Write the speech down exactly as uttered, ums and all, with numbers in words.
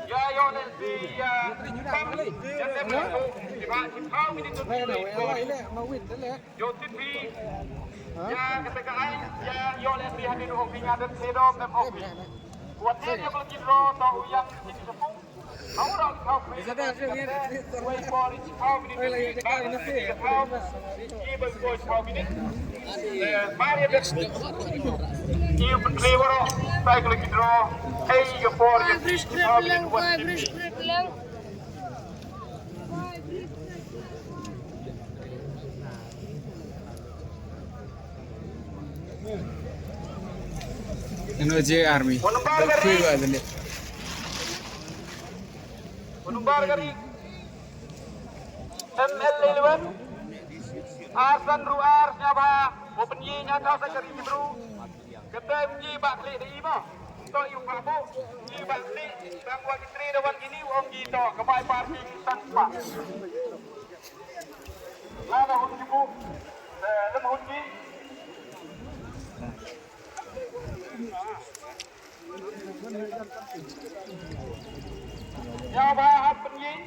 Ïa ïoh lehse ïa tam ïa tem ïa u, ïa ba shiphew minit. Ïoh tip hi ïa kata ka ai ïa ïoh lehse hadien u ong phi nga don sha dom dem ong phi. Wat ne ïa ka lucky draw to u ïang sha pung. Hau rau shiphew minit. Wei por shiphew minit. Ba shiphew minit. Ba ïa bet. Ïa pynthei waroh. Sai ka lucky draw. Ei ïa por ïa shiphew minit. Wat tip hi. Ano je army. Phone number ka ri. Phone number ka ri. M L eleven. Ar san ru ar sñiawbha. Mo pynïeng ha ka sa ka ri ki bru. Kata ym ji ba khlieh da i mo. To i u ba bu. Ji ba khlieh. Tang wa ki tri da wan kini u ong ji to. Ka bai parking san pa. La da hun ki bu. Eh, lem hun ki. Ïa ba hap pynïeng.